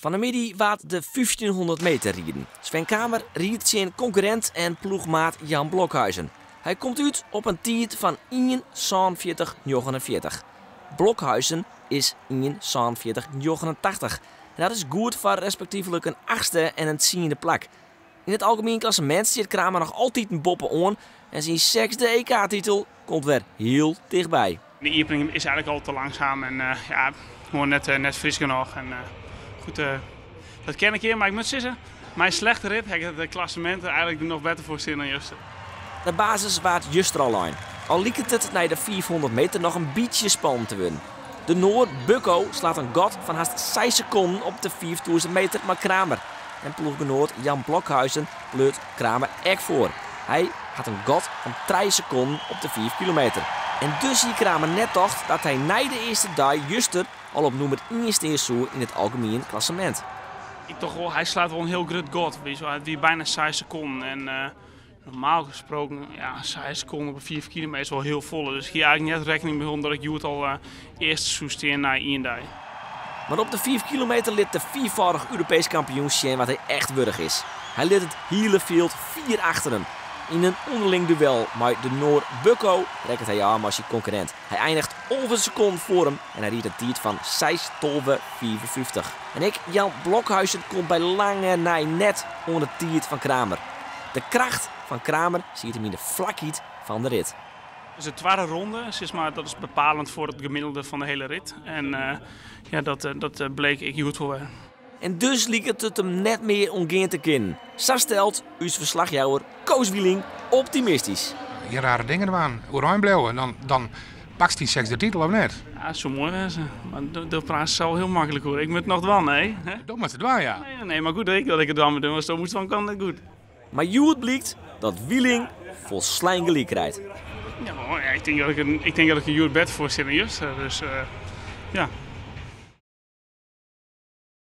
Fan 'e middei waard de 1500 meter riden. Sven Kramer ried tsjin konkurrint en ploechmaat Jan Blokhuijsen. Hy komt út op in tiid fan 1,47,49. Blokhuijsen is 1,47,89. En dat is goed foar respektyflik in achtste en in tsiende plak. Yn it algemien klassemint stiet Kramer noch altiten boppe-oan en syn sechsde EK-titel komt wer hiel tichtby. De iepening is eigenlijk al te langzaam en ja, gewoan net fris genôch. En goed, dat kin in kear, mar ik moat sizze, mei in slechte rit ha ik it klassemint eigenlijk noch better foar stean dan juster. De basis waard juster al lein. Al liket it nei de 500 meter noch in bytsje spannend te wurden. De Noar Bøkko slacht in gat fan hast 6 sekonden op de 5000 meter mei Kramer. En ploechgenoat Jan Blokhuijsen bliuwt Kramer ek foar. Hy hat in gat fan 3 sekonden op de 5 kilometer. En dus hie Kramer net tocht dat hy nei de earste dei juster al op nûmer 1 stean soe yn it algemien klassemint. Ik tocht wol, hy slacht wol in hiel grut gat. It wie byna 6 sekonden. En normaal gesproken, ja, 6 sekonden op 5 kilometer is wol hiel folle. Dus ik hie eigenlijk net rekkening mei dat ik hjoed al earste soe stean nei ien dei. Mar op de 5 kilometer lit de fiiffâldich Europeesk kampioen sjen wat hy echt wurdich is. Hy lit it hiele fjild fier achter him. Yn in ûnderling duel mei de Noar Bøkko rekket hy ôf mei syn konkurrint. Hy einiget 11 sekonden foar him en hy rydt in tiid fan 6:12,55. En ek Jan Blokhuijsen komt by lange nei net oan de tiid fan Kramer. De kracht fan Kramer siet him yn de flakheid fan de rit. Dus de tweede ronde, sis mar, dat is bepalend foar it gemiddelde fan de hiele rit. En ja, dat bleek ek goed wol wer. En dus liket it him net mear ûntgean te kinnen. Sa stelt ús ferslachjouwer Koos Wieling optimistysk. Gjin rare dingen dwaan, oerein bliuwe, dan pakst dyn sechsde titel of net? Ja, it soe moai wêze. Mar do praatst sa hiel maklik oer. Ik moat noch dwaan, hè? Do moatst it dwaan, ja. Nee, nee, mar goed, ik dat ik it dwaan moat, want do moatst dwaan, kan net goed. Mar hjoed blykt dat Wieling folslein gelyk krijt. Ja, ik tink dat ik, ik tink dat ik der hjoed better foar stean dan juster. Dus ja.